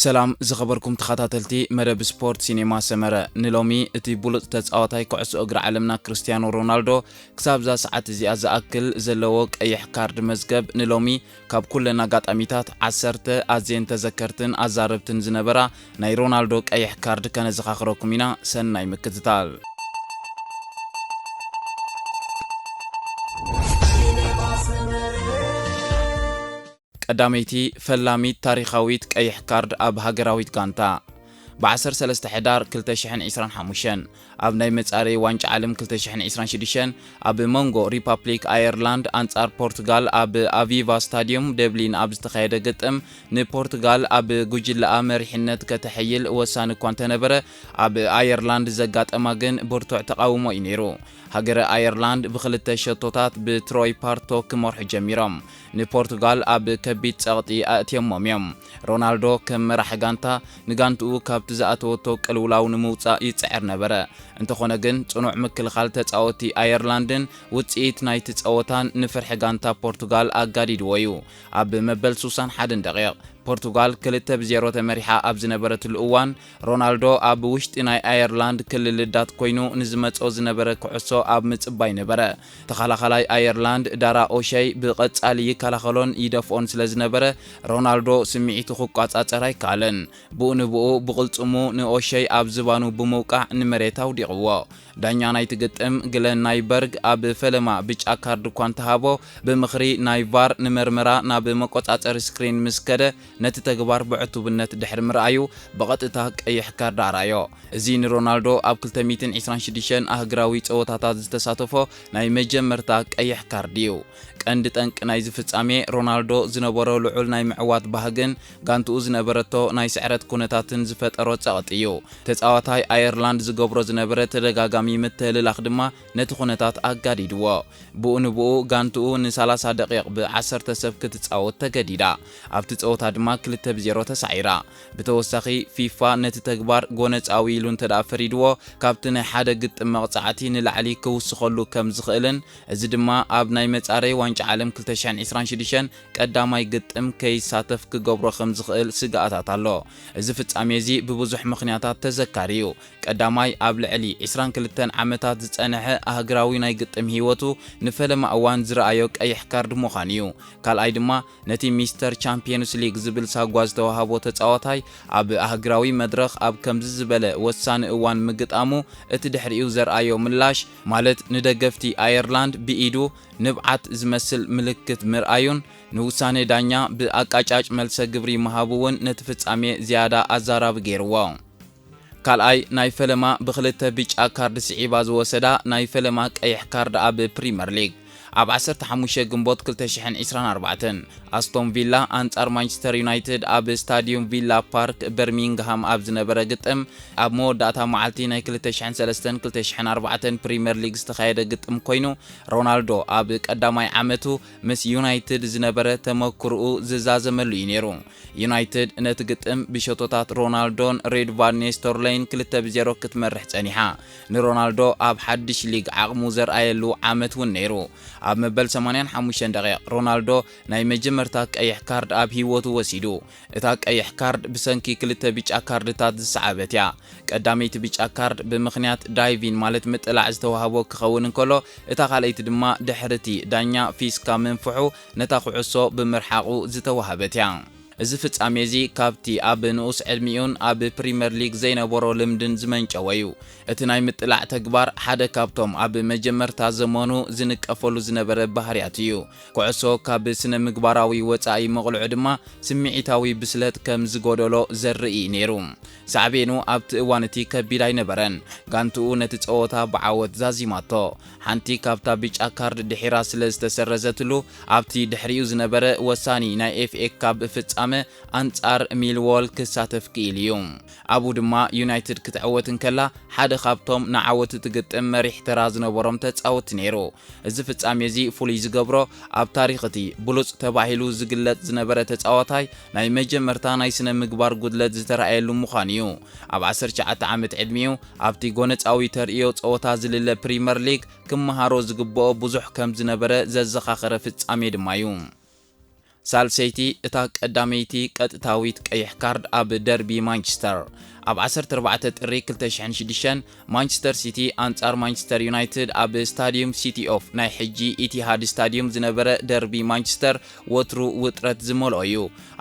ሰላም ዝኸበርኩም ተኸታተልቲ መደብ ስፖርት ሲኔማ ሰመረ፣ ንሎሚ እቲ ብሉጽ ተጻዋታይ ኩዕሶ እግሪ ዓለምና ክርስቲያኖ ሮናልዶ ክሳብዛ ሰዓት እዚኣ ዝኣክል ዘለዎ ቀይሕ ካርድ መዝገብ፣ ንሎሚ ካብ ኩለን ኣጋጣሚታት ዓሰርተ ኣዝየን ተዘከርትን ኣዛረብትን ዝነበራ ናይ ሮናልዶ ቀይሕ ካርድ ከነዘኻኽረኩም ኢና። ሰናይ ምክትታል። ቀዳመይቲ ፈላሚት ታሪኻዊት ቀይሕ ካርድ ኣብ ሃገራዊት ጋንታ። ብ ዓሰርተ ሰለስተ ሕዳር ክልተ ሽሕን ዕስራን ሓሙሽተን ኣብ ናይ መጻረዪ ዋንጫ ዓለም ክልተ ሽሕን ዕስራን ሽዱሽተን ኣብ መንጎ ሪፓብሊክ ኣየርላንድ ኣንጻር ፖርቱጋል ኣብ ኣቪቫ ስታድዮም ደብሊን ኣብ ዝተኻየደ ግጥም፣ ንፖርቱጋል ኣብ ጉጅለኣ መሪሕነት ከተሐይል ወሳኒ እኳ እንተነበረ፣ ኣብ ኣየርላንድ ዘጋጠማ ግን ብርቱዕ ተቓውሞ እዩ ነይሩ። ሃገረ ኣየርላንድ ብኽልተ ሸቶታት ብትሮይ ፓርቶ ክመርሑ ጀሚሮም፣ ንፖርቱጋል ኣብ ከቢድ ጸቕጢ ኣእትዮሞም እዮም። ሮናልዶ ከም መራሒ ጋንታ፣ ንጋንትኡ ካብቲ ዝኣተወቶ ቅልውላው ንምውጻእ ይጽዕር ነበረ። እንተኾነ ግን፣ ጽኑዕ ምክልኻል ተጻወትቲ ኣየርላንድን ውጽኢት ናይቲ ጸወታን ንፍርሒ ጋንታ ፖርቱጋል ኣጋዲድዎ እዩ። ኣብ መበል ስሳን ሓደን ደቂቕ፣ ፖርቱጋል ክልተ ብ ዜሮ ተመሪሓ ኣብ ዝነበረትሉ እዋን፣ ሮናልዶ ኣብ ውሽጢ ናይ ኣየርላንድ ክልል ልዳት ኮይኑ ንዝመጾ ዝነበረ ኩዕሶ ኣብ ምጽባይ ነበረ። ተኸላኻላይ ኣየርላንድ ዳራ ኦሸይ ብቐጻሊ ይከላኸሎን ይደፍኦን ስለ ዝነበረ፣ ሮናልዶ ስምዒቱ ክቋጻጸር ኣይከኣለን። ብኡ ንብኡ ብቕልጽሙ ንኦሸይ ኣብ ዝባኑ ብምውቃዕ ንመሬት ኣውዲቕዎ። ዳኛ ናይቲ ግጥም ግለን ናይበርግ ኣብ ፈለማ ብጫ ካርድ እኳ እንተሃቦ፣ ብምኽሪ ናይ ቫር ንመርመራ ናብ መቆጻጸሪ ስክሪን ምስ ከደ፣ ነቲ ተግባር ብዕቱብነት ድሕሪ ምርኣዩ፣ ብቐጥታ ቀይሕ ካርድ ኣርኣዮ። እዚ ንሮናልዶ ኣብ ክልተ ሚእትን ዕስራን ሽዱሽተን ኣህግራዊ ጸወታታት ዝተሳተፎ ናይ መጀመርታ ቀይሕ ካርድ እዩ። ቀንዲ ጠንቂ ናይዚ ፍጻሜ፣ ሮናልዶ ዝነበሮ ልዑል ናይ ምዕዋት ባህግን ጋንትኡ ዝነበረቶ ናይ ስዕረት ኩነታትን ዝፈጠሮ ጸቕጢ እዩ። ተጻዋታይ ኣየርላንድ ዝገብሮ ዝነበረ ተደጋጋሚ ምትህልላኽ ድማ ነቲ ኩነታት ኣጋዲድዎ። ብኡ ንብኡ ጋንትኡ ንሰላሳ ደቂቕ ብዓሰርተ ሰብ ክትጻወት ተገዲዳ። ኣብቲ ጸወታ ድማ ክልተ ብ ዜሮ ተሳዒራ። ብተወሳኺ፣ ፊፋ ነቲ ተግባር ጎነጻዊ ኢሉ እንተ ደኣ ፈሪድዎ፣ ካብቲ ናይ ሓደ ግጥም መቕጻዕቲ ንላዕሊ ክውስኸሉ ከም ዝኽእልን፣ እዚ ድማ ኣብ ናይ መጻረዪ ዋንጫ ዓለም ክልተ ሽሕን ዕስራን ሽዱሽተን ቀዳማይ ግጥም ከይሳተፍ ክገብሮ ከም ዝኽእል ስግኣታት ኣሎ። እዚ ፍጻሜ እዚ ብብዙሕ ምኽንያታት ተዘካሪ እዩ። ቀዳማይ፣ ኣብ ልዕሊ ዕስራን ክልተን ዓመታት ዝጸንሐ ኣህግራዊ ናይ ግጥም ህይወቱ ንፈለማ እዋን ዝረኣዮ ቀይሕ ካርድ ምዃኑ እዩ። ካልኣይ ድማ፣ ነቲ ሚስተር ቻምፒየንስ ሊግ ዝብል ሳጓ ዝተዋህቦ ተጻዋታይ ኣብ ኣህግራዊ መድረኽ ኣብ ከምዚ ዝበለ ወሳኒ እዋን ምግጣሙ፣ እቲ ድሕሪኡ ዘርኣዮ ምላሽ፣ ማለት ንደገፍቲ ኣየርላንድ ብኢዱ ንብዓት ዝመስል ምልክት ምርኣዩን ንውሳኔ ዳኛ ብኣቃጫጭ መልሰ ግብሪ ምሃቡ እውን ነቲ ፍጻሜ ዝያዳ ኣዛራቢ ገይርዎ። ካልኣይ፣ ናይ ፈለማ ብክልተ ብጫ ካርድ ስዒባ ዝወሰዳ ናይ ፈለማ ቀይሕ ካርድ ኣብ ፕሪመር ሊግ። ኣብ ዓሰርተ ሓሙሽተ ግንቦት ክልተ ሽሕን ዕስራን ኣርባዕተን፣ ኣስቶን ቪላ ኣንጻር ማንቸስተር ዩናይትድ ኣብ ስታድዩም ቪላ ፓርክ በርሚንግሃም ኣብ ዝነበረ ግጥም፣ ኣብ መወዳእታ መዓልቲ ናይ ክልተ ሽሕን ሰለስተን ክልተ ሽሕን ኣርባዕተን ፕሪመር ሊግ ዝተኻየደ ግጥም ኮይኑ፣ ሮናልዶ ኣብ ቀዳማይ ዓመቱ ምስ ዩናይትድ ዝነበረ ተመክሮኡ ዝዛዘመሉ እዩ ነይሩ። ዩናይትድ ነቲ ግጥም ብሸቶታት ሮናልዶን ሬድ ቫን ኔስተርሎይን ክልተ ብ ዜሮ ክትመርሕ ጸኒሓ። ንሮናልዶ ኣብ ሓድሽ ሊግ ዓቕሙ ዘርኣየሉ ዓመት እውን ነይሩ። ኣብ መበል ሰማንያን ሓሙሽተን ደቂቕ፣ ሮናልዶ ናይ መጀመርታ ቀይሕ ካርድ ኣብ ህይወቱ ወሲዱ። እታ ቀይሕ ካርድ ብሰንኪ ክልተ ብጫ ካርድታት ዝሰዓበት እያ። ቀዳመይቲ ብጫ ካርድ ብምኽንያት ዳይቪን፣ ማለት ምጥላዕ፣ ዝተዋህቦ ክኸውን እንከሎ፣ እታ ካልኣይቲ ድማ ድሕሪ እቲ ዳኛ ፊስካ ምንፍሑ ነታ ኩዕሶ ብምርሓቑ ዝተዋህበት እያ። እዚ ፍጻሜ እዚ ካብቲ ኣብ ንኡስ ዕድሚኡን ኣብ ፕሪመር ሊግ ዘይነበሮ ልምድን ዝመንጨወ እዩ። እቲ ናይ ምጥላዕ ተግባር ሓደ ካብቶም ኣብ መጀመርታ ዘመኑ ዝንቀፈሉ ዝነበረ ባህርያት እዩ። ኩዕሶ ካብ ስነ ምግባራዊ ወጻኢ ምቕልዑ ድማ ስምዒታዊ ብስለት ከም ዝጎደሎ ዘርኢ እዩ ነይሩ። ሳዕቤኑ ኣብቲ እዋን እቲ ከቢድ ኣይነበረን። ጋንትኡ ነቲ ጸወታ ብዓወት ዛዚማቶ። ሓንቲ ካብታ ብጫ ካርድ ድሒራ ስለ ዝተሰረዘትሉ፣ ኣብቲ ድሕሪኡ ዝነበረ ወሳኒ ናይ ኤፍ ኤ ካፕ ፍጻመ ኣንጻር ሚልዎል ክሳተፍ ክኢሉ እዩ። ኣብኡ ድማ ዩናይትድ ክትዕወት እንከላ፣ ሓደ ካብቶም ንዓወት እትግጥም መሪሕ ተራ ዝነበሮም ተጻወትቲ ነይሩ። እዚ ፍጻሜ እዚ ፍሉይ ዝገብሮ፣ ኣብ ታሪኽ እቲ ብሉጽ ተባሂሉ ዝግለጽ ዝነበረ ተጻዋታይ ናይ መጀመርታ ናይ ስነ ምግባር ጉድለት ዝተራእየሉ ምዃኑ እዩ። ኣብ ዓሰርተ ትሽዓተ ዓመት ዕድሚኡ ኣብቲ ጎነጻዊ ተርእዮ ጸወታ ዝልለ ፕሪመር ሊግ ክመሃሮ ዝግብኦ ብዙሕ ከም ዝነበረ ዘዘኻኸረ ፍጻሜ ድማ እዩ። ሳልሰይቲ እታ ቀዳመይቲ ቀጥታዊት ቀይሕ ካርድ ኣብ ደርቢ ማንቸስተር። ኣብ ዓሰርተ ኣርባዕተ ጥሪ ክልተ ሽሕን ሽዱሽተን፣ ማንቸስተር ሲቲ ኣንጻር ማንቸስተር ዩናይትድ ኣብ ስታዲዩም ሲቲ ኦፍ፣ ናይ ሕጂ ኢቲሃድ ስታዲዩም ዝነበረ፣ ደርቢ ማንቸስተር ወትሩ ውጥረት ዝመልኦ እዩ።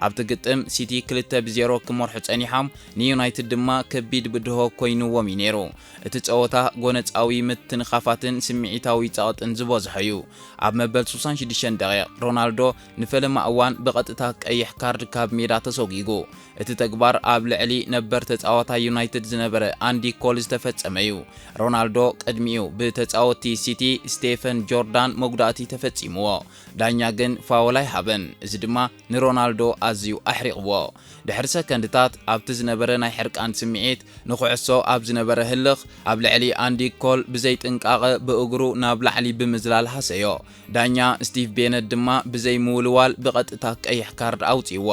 ኣብቲ ግጥም ሲቲ ክልተ ብዜሮ ክመርሑ ጸኒሖም፣ ንዩናይትድ ድማ ከቢድ ብድሆ ኮይንዎም እዩ ነይሩ። እቲ ጸወታ ጎነጻዊ ምትንኻፋትን ስምዒታዊ ጸቕጥን ዝበዝሖ እዩ። ኣብ መበል ሱሳን ሽዱሽተን ደቂቕ፣ ሮናልዶ ንፈለማ እዋን ብቐጥታ ቀይሕ ካርድ ካብ ሜዳ ተሰጒጉ። እቲ ተግባር ኣብ ልዕሊ ነበር ተጻዋታይ ዩናይትድ ዝነበረ ኣንዲ ኮል ዝተፈጸመ እዩ። ሮናልዶ ቅድሚኡ ብተጻወቲ ሲቲ ስቴፈን ጆርዳን መጉዳእቲ ተፈጺምዎ። ዳኛ ግን ፋውል ኣይሃበን። እዚ ድማ ንሮናልዶ ኣዝዩ ኣሕሪቕዎ። ድሕሪ ሰከንድታት ኣብቲ ዝነበረ ናይ ሕርቃን ስምዒት፣ ንኩዕሶ ኣብ ዝነበረ ህልኽ፣ ኣብ ልዕሊ ኣንዲ ኮል ብዘይ ጥንቃቐ ብእግሩ ናብ ላዕሊ ብምዝላል ሃሰዮ። ዳኛ ስቲቭ ቤነት ድማ ብዘይ ምውልዋል ብቐጥታ ቀይሕ ካርድ ኣውጺእዎ።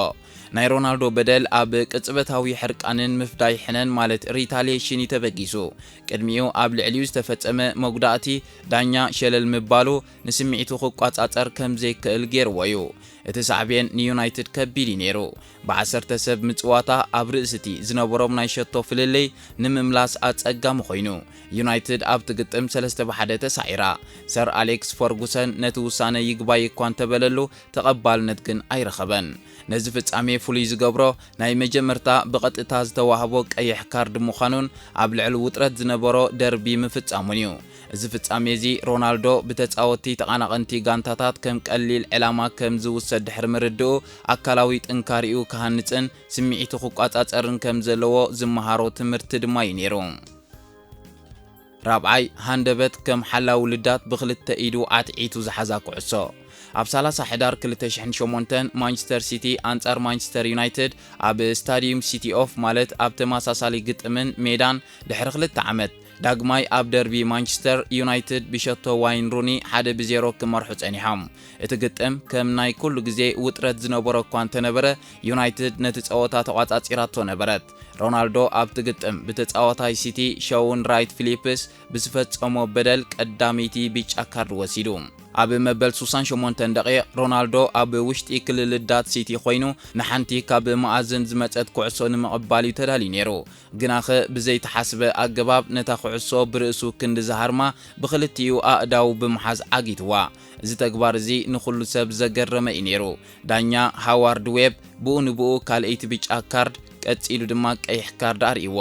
ናይ ሮናልዶ በደል ኣብ ቅጽበታዊ ሕርቃንን ምፍዳይ ሕነን፣ ማለት ሪታሊየሽን፣ እዩ ተበጊሱ። ቅድሚኡ ኣብ ልዕሊኡ ዝተፈጸመ መጉዳእቲ፣ ዳኛ ሸለል ምባሉ ንስምዒቱ ክቋጻጸር ከም ዘይክእል ገይርዎ እዩ። እቲ ሳዕቤን ንዩናይትድ ከቢድ እዩ ነይሩ። ብዓሰርተ ሰብ ምጽዋታ ኣብ ርእሲ እቲ ዝነበሮም ናይ ሸቶ ፍልልይ ንምምላስ ኣጸጋሚ ኮይኑ፣ ዩናይትድ ኣብቲ ግጥም ሰለስተ ብ ሓደ ተሳዒራ። ሰር ኣሌክስ ፈርጉሰን ነቲ ውሳነ ይግባይ እኳ እንተበለሉ፣ ተቐባልነት ግን ኣይረኸበን። ነዚ ፍጻሜ ፍሉይ ዝገብሮ፣ ናይ መጀመርታ ብቐጥታ ዝተዋህቦ ቀይሕ ካርድ ምዃኑን ኣብ ልዕሊ ውጥረት ዝነበሮ ደርቢ ምፍጻሙን እዩ። እዚ ፍጻሜ እዚ፣ ሮናልዶ ብተጻወትቲ ተቓናቐንቲ ጋንታታት ከም ቀሊል ዕላማ ከም ዝውሰድ ድሕሪ ምርድኡ፣ ኣካላዊ ጥንካሬኡ ክሃንጽን ስምዒቱ ክቋጻጸርን ከም ዘለዎ ዝመሃሮ ትምህርቲ ድማ እዩ ነይሩ። ራብዓይ፣ ሃንደበት ከም ሓላው ልዳት ብኽልተ ኢዱ ኣትዒቱ ዝሓዛ ኩዕሶ። ኣብ ሰላሳ ሕዳር ክልተ ሽሕን ሸሞንተን፣ ማንቸስተር ሲቲ ኣንጻር ማንቸስተር ዩናይትድ ኣብ ስታዲዩም ሲቲ ኦፍ፣ ማለት ኣብ ተመሳሳሊ ግጥምን ሜዳን ድሕሪ ክልተ ዓመት፣ ዳግማይ ኣብ ደርቢ ማንቸስተር ዩናይትድ ብሸቶ ዋይን ሩኒ ሓደ ብዜሮ ክመርሑ ጸኒሖም። እቲ ግጥም ከም ናይ ኩሉ ግዜ ውጥረት ዝነበሮ እኳ እንተነበረ፣ ዩናይትድ ነቲ ጸወታ ተቋጻጺራቶ ነበረት። ሮናልዶ ኣብቲ ግጥም ብተጻዋታይ ሲቲ ሸውን ራይት ፊሊፕስ ብዝፈጸሞ በደል ቀዳመይቲ ቢጫ ካርድ ወሲዱ። ኣብ መበል ሱሳን ሸሞንተን ደቂቕ፣ ሮናልዶ ኣብ ውሽጢ ክልል ልዳት ሲቲ ኮይኑ ንሓንቲ ካብ መኣዝን ዝመጸት ኩዕሶ ንምቕባል እዩ ተዳልዩ ነይሩ። ግናኸ ብዘይተሓስበ ኣገባብ ነታ ኩዕሶ ብርእሱ ክንዲ ዝሃርማ ብኽልቲኡ ኣእዳው ብምሓዝ ዓጊትዋ። እዚ ተግባር እዚ ንኹሉ ሰብ ዘገረመ እዩ ነይሩ። ዳኛ ሃዋርድ ዌብ ብኡ ንብኡ ካልኣይቲ ብጫ ካርድ፣ ቀጺሉ ድማ ቀይሕ ካርድ ኣርእይዎ።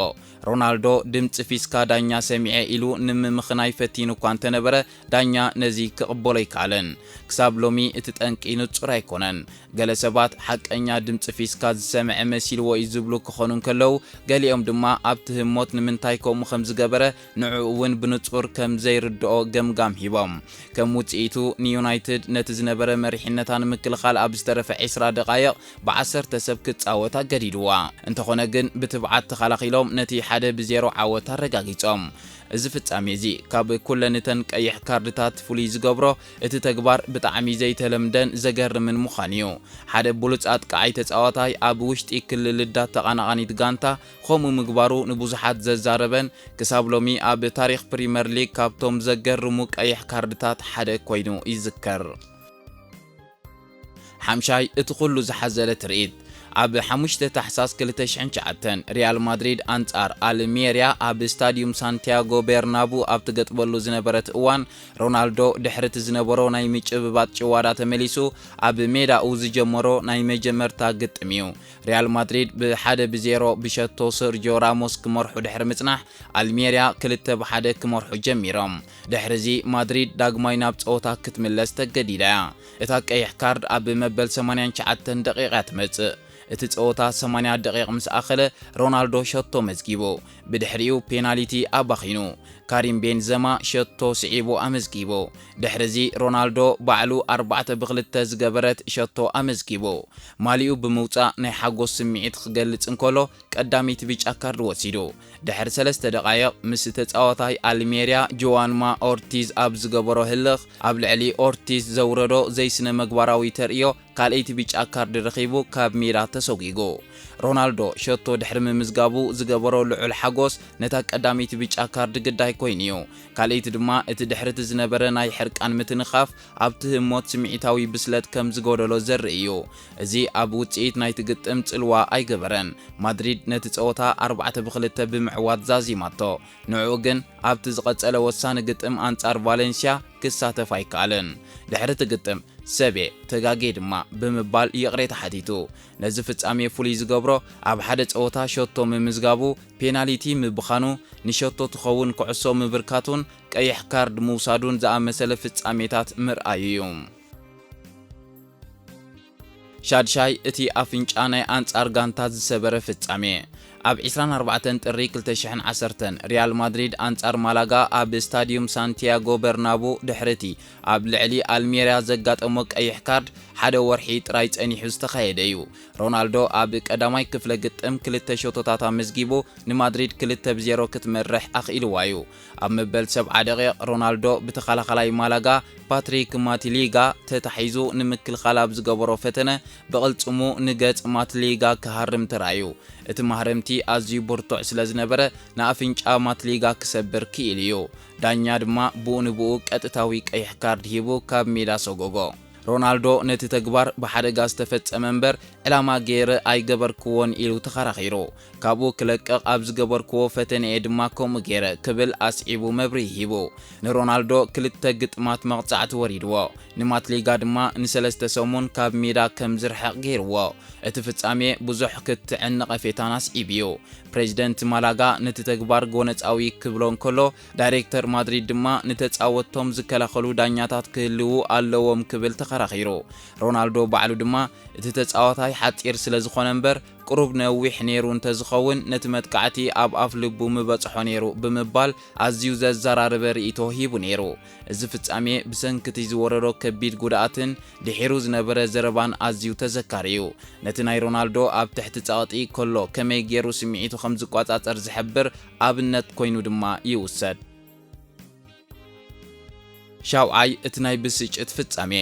ሮናልዶ ድምጺ ፊስካ ዳኛ ሰሚዐ ኢሉ ንምምኽናይ ፈቲኑ እኳ እንተነበረ፣ ዳኛ ነዚ ክቕበሎ ኣይከኣለን። ክሳብ ሎሚ እቲ ጠንቂ ንጹር ኣይኮነን። ገለ ሰባት ሓቀኛ ድምጺ ፊስካ ዝሰምዐ መሲልዎ እዩ ዝብሉ ክኾኑ እንከለዉ፣ ገሊኦም ድማ ኣብቲ ህሞት ንምንታይ ከምኡ ከም ዝገበረ ንዕኡ እውን ብንጹር ከም ዘይርድኦ ገምጋም ሂቦም። ከም ውጽኢቱ፣ ንዩናይትድ ነቲ ዝነበረ መሪሕነታ ንምክልኻል ኣብ ዝተረፈ ዕስራ ደቓይቕ ብዓሰርተ ሰብ ክትጻወት ኣገዲድዋ። እንተኾነ ግን፣ ብትብዓት ተኸላኺሎም ነቲ ሓደ ብዜሮ ዓወት ኣረጋጊጾም። እዚ ፍጻሜ እዚ ካብ ኩለን እተን ቀይሕ ካርድታት ፍሉይ ዝገብሮ፣ እቲ ተግባር ብጣዕሚ ዘይተለምደን ዘገርምን ምዃኑ እዩ። ሓደ ብሉጽ ኣጥቃዓይ ተጻዋታይ ኣብ ውሽጢ ክልል ልዳት ተቓናቓኒት ጋንታ ከምኡ ምግባሩ ንብዙሓት ዘዛረበን ክሳብ ሎሚ ኣብ ታሪኽ ፕሪመር ሊግ ካብቶም ዘገርሙ ቀይሕ ካርድታት ሓደ ኮይኑ ይዝከር። ሓምሻይ፣ እቲ ኩሉ ዝሓዘለ ትርኢት። ኣብ ሓሙሽተ ታሕሳስ ክልተ ሽሕን ትሽዓተን፣ ሪያል ማድሪድ ኣንጻር ኣልሜርያ ኣብ ስታዲዩም ሳንቲያጎ ቤርናቡ ኣብ ትገጥመሉ ዝነበረት እዋን፣ ሮናልዶ ድሕሪ እቲ ዝነበሮ ናይ ምጭብባጥ ጭዋዳ ተመሊሱ ኣብ ሜዳኡ ዝጀመሮ ናይ መጀመርታ ግጥም እዩ። ሪያል ማድሪድ ብሓደ ብዜሮ ብሸቶ ሰርጂዮ ራሞስ ክመርሑ ድሕሪ ምጽናሕ፣ ኣልሜርያ ክልተ ብሓደ ክመርሑ ጀሚሮም። ድሕሪዚ ማድሪድ ዳግማይ ናብ ጸወታ ክትምለስ ተገዲዳ እያ። እታ ቀይሕ ካርድ ኣብ መበል ሰማንያን ትሽዓተን ደቂቕ እያ ትመጽእ። እቲ ጸወታ ሰማንያ ደቂቕ ምስ ኣኸለ፣ ሮናልዶ ሸቶ መዝጊቡ። ብድሕሪኡ ፔናልቲ ኣባኺኑ። ካሪም ቤንዘማ ሸቶ ስዒቡ ኣመዝጊቡ። ድሕሪዚ ሮናልዶ ባዕሉ ኣርባዕተ ብክልተ ዝገበረት ሸቶ ኣመዝጊቡ። ማሊኡ ብምውጻእ ናይ ሓጎስ ስምዒት ክገልጽ እንከሎ፣ ቀዳመይቲ ብጫ ካርድ ወሲዱ። ድሕሪ ሰለስተ ደቓይቕ፣ ምስ ተጻዋታይ ኣልሜርያ ጆዋንማ ኦርቲዝ ኣብ ዝገበሮ ህልኽ፣ ኣብ ልዕሊ ኦርቲዝ ዘውረዶ ዘይስነ መግባራዊ ተርእዮ፣ ካልኣይቲ ብጫ ካርድ ረኺቡ ካብ ሜዳ ተሰጒጉ። ሮናልዶ ሸቶ ድሕሪ ምምዝጋቡ ዝገበሮ ልዑል ሓጎስ፣ ነታ ቀዳመይቲ ብጫ ካርድ ግዳይ ኮይኑ እዩ። ካልኣይቲ ድማ እቲ ድሕርቲ ዝነበረ ናይ ሕርቃን ምትንኻፍ ኣብቲ ህሞት ስምዒታዊ ብስለት ከም ዝጎደሎ ዘርኢ እዩ። እዚ ኣብ ውጽኢት ናይቲ ግጥም ጽልዋ ኣይገበረን። ማድሪድ ነቲ ጸወታ ኣርባዕተ ብክልተ ብምዕዋት ዛዚማቶ። ንዕኡ ግን ኣብቲ ዝቐጸለ ወሳኒ ግጥም ኣንጻር ቫሌንሲያ ክሳተፍ ኣይከኣለን። ድሕሪ እቲ ግጥም ሰቤ ተጋጌ ድማ ብምባል ይቕሬታ ሓቲቱ። ነዚ ፍጻሜ ፍሉይ ዝገብሮ ኣብ ሓደ ጸወታ ሸቶ ምምዝጋቡ፣ ፔናሊቲ ምብኻኑ፣ ንሸቶ ትኸውን ኩዕሶ ምብርካቱን ቀይሕ ካርድ ምውሳዱን ዝኣመሰለ ፍጻሜታት ምርኣዩ እዩ። ሻድሻይ እቲ ኣፍንጫ ናይ ኣንጻር ጋንታ ዝሰበረ ፍጻሜ። ኣብ ዕስራን ኣርባዕተን ጥሪ ክልተ ሽሕን ዓሰርተን ሪያል ማድሪድ ኣንጻር ማላጋ ኣብ ስታዲዩም ሳንቲያጎ በርናቡ ድሕርቲ ኣብ ልዕሊ ኣልሜሪያ ዘጋጠሞ ቀይሕ ካርድ ሓደ ወርሒ ጥራይ ጸኒሑ ዝተኻየደ እዩ። ሮናልዶ ኣብ ቀዳማይ ክፍለ ግጥም ክልተ ሸቶታት ኣመዝጊቡ ንማድሪድ ክልተ ብ ዜሮ ክትመርሕ ኣኽኢልዋ እዩ። ኣብ መበል ሰብዓ ደቂቕ ሮናልዶ ብተኸላኻላይ ማላጋ ፓትሪክ ማትሊጋ ተታሒዙ ንምክልኻል ኣብ ዝገበሮ ፈተነ ብቕልጽሙ ንገጽ ማትሊጋ ክሃርም ተራእዩ። እቲ ማህረምቲ ኣዝዩ ብርቱዕ ስለ ዝነበረ ንኣፍንጫ ማትሊጋ ክሰብር ክኢሉ እዩ። ዳኛ ድማ ብኡ ንብኡ ቀጥታዊ ቀይሕ ካርድ ሂቡ ካብ ሜዳ ሰጎጎ። ሮናልዶ ነቲ ተግባር ብሓደጋ ዝተፈጸመ እምበር ዕላማ ገይረ ኣይገበርክዎን ኢሉ ተኸራኺሩ። ካብኡ ክለቅቕ ኣብ ዝገበርክዎ ፈተነ እየ ድማ ከምኡ ገይረ ክብል ኣስዒቡ መብርሂ ሂቡ። ንሮናልዶ ክልተ ግጥማት መቕጻዕቲ ወሪድዎ። ንማትሊጋ ድማ ንሰለስተ ሰሙን ካብ ሜዳ ከም ዝርሕቕ ገይርዎ። እቲ ፍጻሜ ብዙሕ ክትዕን ነቐፌታን ኣስዒቡ እዩ። ፕሬዚደንት ማላጋ ነቲ ተግባር ጎነጻዊ ክብሎ እንከሎ፣ ዳይሬክተር ማድሪድ ድማ ንተጻወትቶም ዝከላኸሉ ዳኛታት ክህልዉ ኣለዎም ክብል ተኸራኺሩ። ሮናልዶ ባዕሉ ድማ እቲ ተጻዋታይ ሓጺር ስለ ዝኾነ እምበር ቁሩብ ነዊሕ ነይሩ እንተዝኸውን ነቲ መጥቃዕቲ ኣብ ኣፍ ልቡ ምበጽሖ ነይሩ ብምባል ኣዝዩ ዘዘራረበ ርእይቶ ሂቡ ነይሩ። እዚ ፍጻሜ ብሰንኪ እቲ ዝወረዶ ከቢድ ጉድኣትን ድሒሩ ዝነበረ ዘረባን ኣዝዩ ተዘካሪ እዩ። ነቲ ናይ ሮናልዶ ኣብ ትሕቲ ጸቕጢ ከሎ ከመይ ገይሩ ስምዒቱ ከም ዝቆጻጸር ዝሕብር ኣብነት ኮይኑ ድማ ይውሰድ። ሻውዓይ እቲ ናይ ብስጭት ፍጻሜ።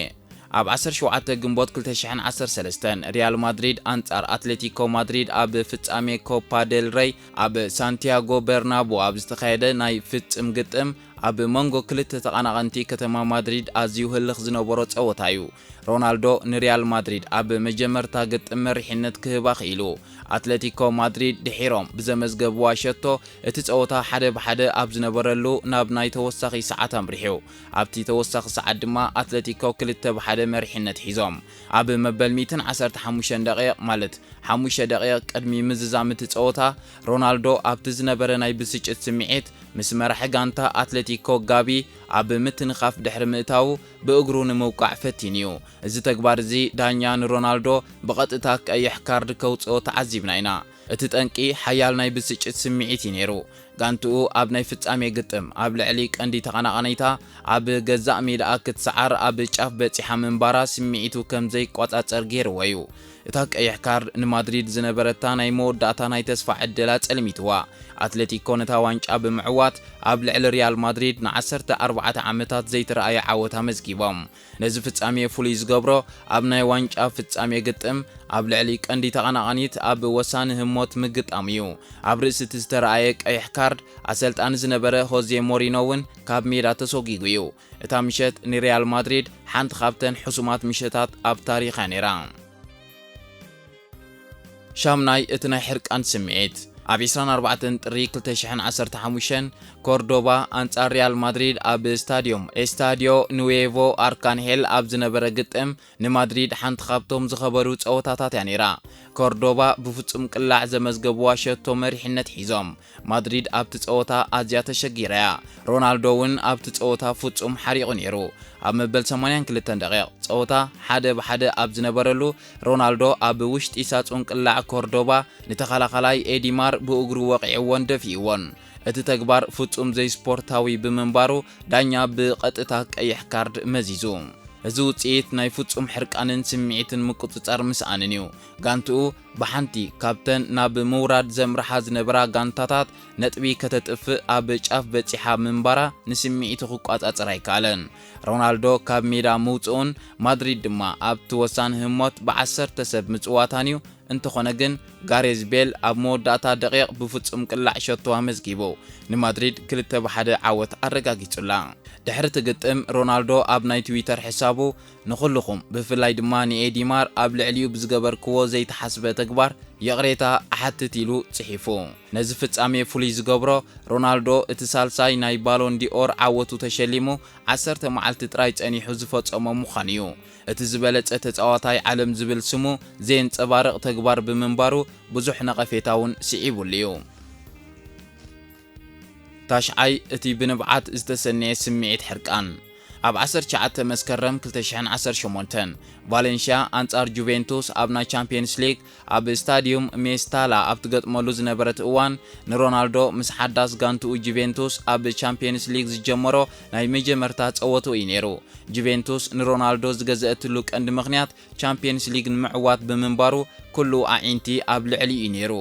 ኣብ ዓሰርተ ሸውዓተ ግንቦት ክልተ ሽሕን ዓሰርተ ሰለስተን ሪያል ማድሪድ ኣንጻር ኣትሌቲኮ ማድሪድ ኣብ ፍጻሜ ኮፓ ደል ረይ ኣብ ሳንቲያጎ በርናቡ ኣብ ዝተኻየደ ናይ ፍጽም ግጥም ኣብ መንጎ ክልተ ተቐናቐንቲ ከተማ ማድሪድ ኣዝዩ ህልኽ ዝነበሮ ጸወታ እዩ። ሮናልዶ ንሪያል ማድሪድ ኣብ መጀመርታ ግጥም መሪሕነት ክህባ ክኢሉ። ኣትሌቲኮ ማድሪድ ድሒሮም ብዘመዝገብዋ ሸቶ እቲ ጸወታ ሓደ ብሓደ ኣብ ዝነበረሉ ናብ ናይ ተወሳኺ ሰዓት ኣምሪሑ። ኣብቲ ተወሳኺ ሰዓት ድማ ኣትሌቲኮ ክልተ ብሓደ መሪሕነት ሒዞም። ኣብ መበል ሚእትን ዓሰርተ ሓሙሽተን ደቂቕ ማለት ሓሙሽተ ደቂቕ ቅድሚ ምዝዛም እቲ ጸወታ ሮናልዶ ኣብቲ ዝነበረ ናይ ብስጭት ስምዒት ምስ መራሒ ጋንታ ኣትሌቲኮ ጋቢ ኣብ ምትንኻፍ ድሕሪ ምእታዉ ብእግሩ ንምውቃዕ ፈቲኑ እዩ። እዚ ተግባር እዚ ዳኛ ንሮናልዶ ብቐጥታ ቀይሕ ካርድ ከውጽኦ ተዓዚብና ኢና። እቲ ጠንቂ ሓያል ናይ ብስጭት ስምዒት እዩ ነይሩ። ጋንትኡ ኣብ ናይ ፍጻሜ ግጥም ኣብ ልዕሊ ቀንዲ ተቐናቓኒታ ኣብ ገዛእ ሜዳኣ ክትሰዓር ኣብ ጫፍ በጺሓ ምንባራ ስምዒቱ ከም ዘይቆጻጸር ገይርዎ እዩ። እታ ቀይሕ ካርድ ንማድሪድ ዝነበረታ ናይ መወዳእታ ናይ ተስፋ ዕድል ኣጸልሚትዋ። ኣትሌቲኮ ነታ ዋንጫ ብምዕዋት ኣብ ልዕሊ ሪያል ማድሪድ ንዓሰርተ ኣርባዕተ ዓመታት ዘይተረኣየ ዓወት ኣመዝጊቦም። ነዚ ፍጻሜ ፍሉይ ዝገብሮ ኣብ ናይ ዋንጫ ፍጻሜ ግጥም ኣብ ልዕሊ ቀንዲ ተቐናቐኒት ኣብ ወሳኒ ህሞት ምግጣሙ እዩ። ኣብ ርእሲ እቲ ዝተረኣየ ቀይሕ ካርድ ኣሰልጣኒ ዝነበረ ሆዜ ሞሪኖ እውን ካብ ሜዳ ተሰጒጉ እዩ። እታ ምሸት ንሪያል ማድሪድ ሓንቲ ካብተን ሕሱማት ምሸታት ኣብ ታሪኻ ነይራ። ሻምናይ እቲ ናይ ሕርቃን ስምዒት። ኣብ ዕስራን ኣርባዕተን ጥሪ ክልተ ሽሕን ዓሰርተ ሓሙሽተን ኮርዶባ ኣንጻር ሪያል ማድሪድ ኣብ ስታዲዮም ኤስታዲዮ ኑዌቮ ኣርካንሄል ኣብ ዝነበረ ግጥም ንማድሪድ ሓንቲ ካብቶም ዝኸበዱ ጸወታታት እያ ነይራ። ኮርዶባ ብፍጹም ቅላዕ ዘመዝገብዋ ሸቶ መሪሕነት ሒዞም። ማድሪድ ኣብቲ ጸወታ ኣዝያ ተሸጊራ እያ። ሮናልዶ እውን ኣብቲ ጸወታ ፍጹም ሓሪቑ ነይሩ። ኣብ መበል ሰማንያን ክልተን ደቂቕ ጸወታ ሓደ ብሓደ ኣብ ዝነበረሉ ሮናልዶ ኣብ ውሽጢ ሳጹን ቅላዕ ኮርዶባ ንተኸላኻላይ ኤዲማር ብእግሩ ወቒዕዎን ደፊእዎን። እቲ ተግባር ፍጹም ዘይስፖርታዊ ብምንባሩ ዳኛ ብቐጥታ ቀይሕ ካርድ መዚዙ። እዚ ውጽኢት ናይ ፍጹም ሕርቃንን ስምዒትን ምቁጽጻር ምስኣንን እዩ። ጋንትኡ ብሓንቲ ካብተን ናብ ምውራድ ዘምርሓ ዝነበራ ጋንታታት ነጥቢ ከተጥፍእ ኣብ ጫፍ በጺሓ ምንባራ ንስምዒቱ ክቋጻጸር ኣይከኣለን። ሮናልዶ ካብ ሜዳ ምውጽኡን ማድሪድ ድማ ኣብቲ ወሳኒ ህሞት ብዓሰርተ ሰብ ምጽዋታን እዩ እንተኾነ ግን፣ ጋሬዝ ቤል ኣብ መወዳእታ ደቂቕ ብፍጹም ቅላዕ ሸቶ ኣመዝጊቡ፣ ንማድሪድ ክልተ ብ ሓደ ዓወት ኣረጋጊጹላ። ድሕሪ እቲ ግጥም፣ ሮናልዶ ኣብ ናይ ትዊተር ሕሳቡ፣ "ንኹልኹም፣ ብፍላይ ድማ ንኤዲማር፣ ኣብ ልዕሊኡ ብዝገበርክዎ ዘይተሓስበ ተግባር ይቕሬታ እሓትት" ኢሉ ጽሒፉ። ነዚ ፍጻሜ ፍሉይ ዝገብሮ፣ ሮናልዶ እቲ ሳልሳይ ናይ ባሎን ዲኦር ዓወቱ ተሸሊሙ ዓሰርተ መዓልቲ ጥራይ ጸኒሑ ዝፈጸሞ ምዃኑ እዩ። እቲ ዝበለጸ ተጻዋታይ ዓለም ዝብል ስሙ ዘየንጸባርቕ ተግባር ብምንባሩ፣ ብዙሕ ነቐፌታ እውን ስዒቡሉ እዩ። ታሽዓይ፣ እቲ ብንብዓት ዝተሰነየ ስምዒት ሕርቃን። ኣብ ዓሰርተ ትሽዓተ መስከረም ክልተ ሽሕን ዓሰርተ ሸሞንተን፣ ቫሌንሽያ ኣንጻር ጁቬንቱስ ኣብ ናይ ቻምፕየንስ ሊግ ኣብ ስታዲዩም ሜስታላ ኣብ ትገጥመሉ ዝነበረት እዋን፣ ንሮናልዶ ምስ ሓዳስ ጋንትኡ ጁቬንቱስ ኣብ ቻምፕየንስ ሊግ ዝጀመሮ ናይ መጀመርታ ጸወትኡ እዩ ነይሩ። ጁቬንቱስ ንሮናልዶ ዝገዘአትሉ ቀንዲ ምኽንያት ቻምፕየንስ ሊግ ንምዕዋት ብምንባሩ፣ ኩሉ ኣዒንቲ ኣብ ልዕሊኡ እዩ ነይሩ።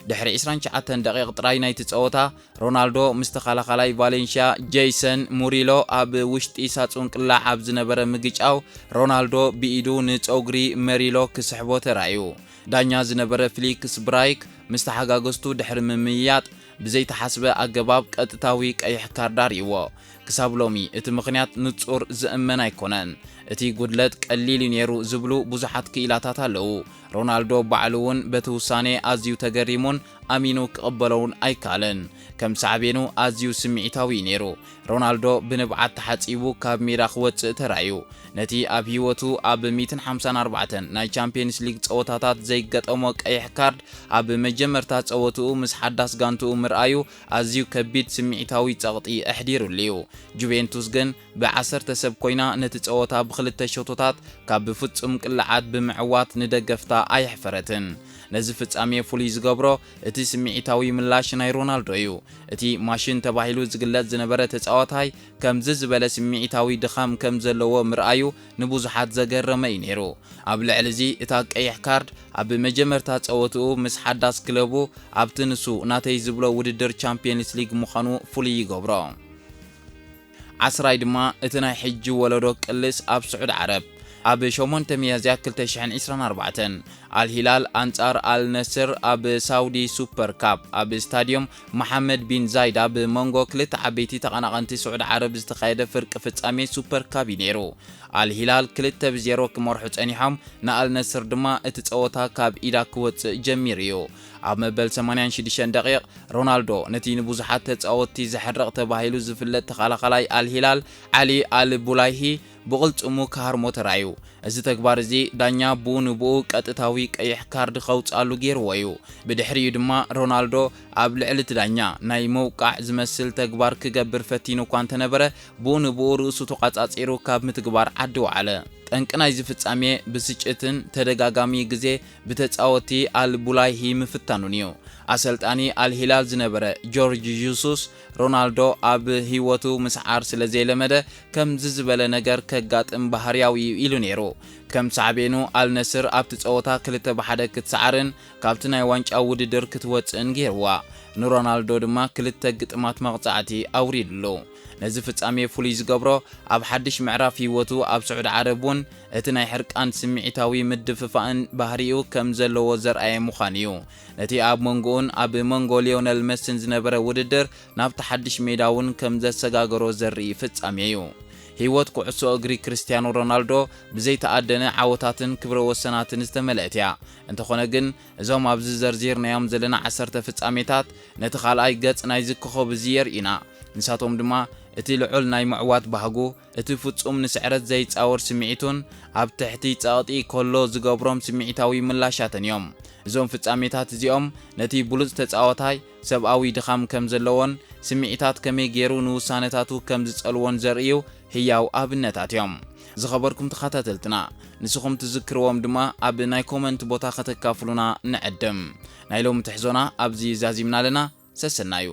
ድሕሪ ዕስራን ትሽዓተን ደቂቕ ጥራይ ናይቲ ጸወታ፣ ሮናልዶ ምስ ተኸላኻላይ ቫሌንሽያ ጄይሰን ሙሪሎ ኣብ ውሽጢ ሳጹን ቅላዕ ኣብ ዝነበረ ምግጫው፣ ሮናልዶ ብኢዱ ንጸጉሪ መሪሎ ክስሕቦ ተራእዩ። ዳኛ ዝነበረ ፍሊክስ ብራይክ፣ ምስ ተሓጋገዝቱ ድሕሪ ምምይያጥ፣ ብዘይተሓስበ ኣገባብ ቀጥታዊ ቀይሕ ካርድ ኣርእይዎ። ክሳብ ሎሚ እቲ ምኽንያት ንጹር ዝእመን ኣይኮነን። እቲ ጉድለት ቀሊል እዩ ነይሩ ዝብሉ ብዙሓት ክኢላታት ኣለዉ። ሮናልዶ ባዕሉ እውን በቲ ውሳኔ ኣዝዩ ተገሪሙን ኣሚኑ ክቕበሎውን ኣይከኣለን። ከም ሳዕቤኑ ኣዝዩ ስምዒታዊ እዩ ነይሩ። ሮናልዶ ብንብዓት ተሓጺቡ ካብ ሜዳ ክወጽእ ተራእዩ። ነቲ ኣብ ህይወቱ ኣብ ሚእትን ሓምሳን ኣርባዕተን ናይ ቻምፕየንስ ሊግ ጸወታታት ዘይገጠሞ ቀይሕ ካርድ ኣብ መጀመርታ ጸወትኡ ምስ ሓዳስ ጋንትኡ ምርኣዩ ኣዝዩ ከቢድ ስምዒታዊ ጸቕጢ ኣሕዲሩሉ እዩ። ጁቬንቱስ ግን ብዓሰርተ ሰብ ኮይና ነቲ ጸወታ ብኽልተ ሸቶታት ካብ ብፍጹም ቅልዓት ብምዕዋት ንደገፍታ ኣየሕፈረትን። ነዚ ፍጻሜ ፍሉይ ዝገብሮ እቲ ስምዒታዊ ምላሽ ናይ ሮናልዶ እዩ። እቲ ማሽን ተባሂሉ ዝግለጽ ዝነበረ ተጻዋታይ ከምዚ ዝበለ ስምዒታዊ ድኻም ከም ዘለዎ ምርኣዩ ንብዙሓት ዘገረመ እዩ ነይሩ። ኣብ ልዕሊ እዚ፣ እታ ቀይሕ ካርድ ኣብ መጀመርታ ጸወትኡ ምስ ሓዳስ ክለቡ ኣብቲ ንሱ ናተይ ዝብሎ ውድድር ቻምፕየንስ ሊግ ምዃኑ ፍሉይ ይገብሮ። ዓስራይ ድማ እቲ ናይ ሕጂ ወለዶ ቅልስ ኣብ ስዑድ ዓረብ። ኣብ ሸሞንተ ሚያዝያ ክልተ ሽሕን ዕስራን ኣርባዕተን፣ ኣልሂላል ኣንጻር ኣልነስር ኣብ ሳውዲ ሱፐር ካፕ ኣብ ስታድዮም መሓመድ ቢን ዛይድ ኣብ መንጎ ክልተ ዓበይቲ ተቐናቐንቲ ስዑድ ዓረብ ዝተኻየደ ፍርቂ ፍጻሜ ሱፐር ካፕ እዩ ነይሩ። ኣልሂላል ክልተ ብ ዜሮ ክመርሑ ጸኒሖም፣ ንኣልነስር ድማ እቲ ጸወታ ካብ ኢዳ ክወጽእ ጀሚሩ እዩ። ኣብ መበል ሰማንያን ሽዱሽተን ደቂቕ፣ ሮናልዶ ነቲ ንብዙሓት ተጻወትቲ ዘሕርቕ ተባሂሉ ዝፍለጥ ተኸላኻላይ ኣልሂላል ዓሊ ኣል ቡላይሂ ብቕልጽሙ ክሃርሞ ተራእዩ። እዚ ተግባር እዚ ዳኛ ብኡ ንብኡ ቀጥታዊ ቀይሕ ካርድ ከውጽኣሉ ገይርዎ እዩ። ብድሕሪኡ ድማ ሮናልዶ ኣብ ልዕሊ እቲ ዳኛ ናይ ምውቃዕ ዝመስል ተግባር ክገብር ፈቲኑ እኳ እንተነበረ፣ ብኡ ንብኡ ርእሱ ተቋጻጺሩ ካብ ምትግባር ዓዲ ወዓለ። ጠንቂ ናይዚ ፍጻሜ ብስጭትን ተደጋጋሚ ግዜ ብተጻወትቲ ኣል ቡላይሂ ምፍታኑን እዩ። ኣሰልጣኒ ኣልሂላል ዝነበረ ጆርጅ ጁሱስ፣ ሮናልዶ ኣብ ህይወቱ ምስዓር ስለ ዘይለመደ፣ ከምዚ ዝበለ ነገር ከጋጥም ባህርያዊ እዩ ኢሉ ነይሩ። ከም ሳዕቤኑ፣ ኣልነስር ኣብቲ ጸወታ ክልተ ብ ሓደ ክትሰዓርን ካብቲ ናይ ዋንጫ ውድድር ክትወጽእን ገይርዋ። ንሮናልዶ ድማ ክልተ ግጥማት መቕጻዕቲ ኣውሪድሉ። ነዚ ፍጻሜ ፍሉይ ዝገብሮ፣ ኣብ ሓድሽ ምዕራፍ ህይወቱ ኣብ ስዑዲ ዓረብ እውን እቲ ናይ ሕርቃን ስምዒታዊ ምድፍፋእን ባህሪኡ ከም ዘለዎ ዘርኣየ ምዃኑ እዩ። ነቲ ኣብ መንጎኡን ኣብ መንጎ ሊዮነል መስን ዝነበረ ውድድር ናብቲ ሓድሽ ሜዳ እውን ከም ዘሰጋገሮ ዘርኢ ፍጻሜ እዩ። ህይወት ኩዕሶ እግሪ ክርስትያኖ ሮናልዶ ብዘይተኣደነ ዓወታትን ክብረ ወሰናትን ዝተመልአት እያ። እንተኾነ ግን፣ እዞም ኣብዚ ዘርዚርናዮም ዘለና ዓሰርተ ፍጻሜታት ነቲ ካልኣይ ገጽ ናይዚ ኮኾብ እዚ የርእዩና። ንሳቶም ድማ እቲ ልዑል ናይ ምዕዋት ባህጉ፣ እቲ ፍጹም ንስዕረት ዘይጻወር ስምዒቱን ኣብ ትሕቲ ጸቕጢ ከሎ ዝገብሮም ስምዒታዊ ምላሻትን እዮም። እዞም ፍጻሜታት እዚኦም ነቲ ብሉጽ ተጻዋታይ ሰብኣዊ ድኻም ከም ዘለዎን ስምዒታት ከመይ ገይሩ ንውሳነታቱ ከም ዝጸልዎን ዘርእዩ ህያው ኣብነታት እዮም። ዝኸበርኩም ተኸታተልትና፣ ንስኹም ትዝክርዎም ድማ ኣብ ናይ ኮመንት ቦታ ከተካፍሉና ንዕድም። ናይ ሎሚ ትሕዞና ኣብዚ ዛዚምና ኣለና። ሰሰናዩ።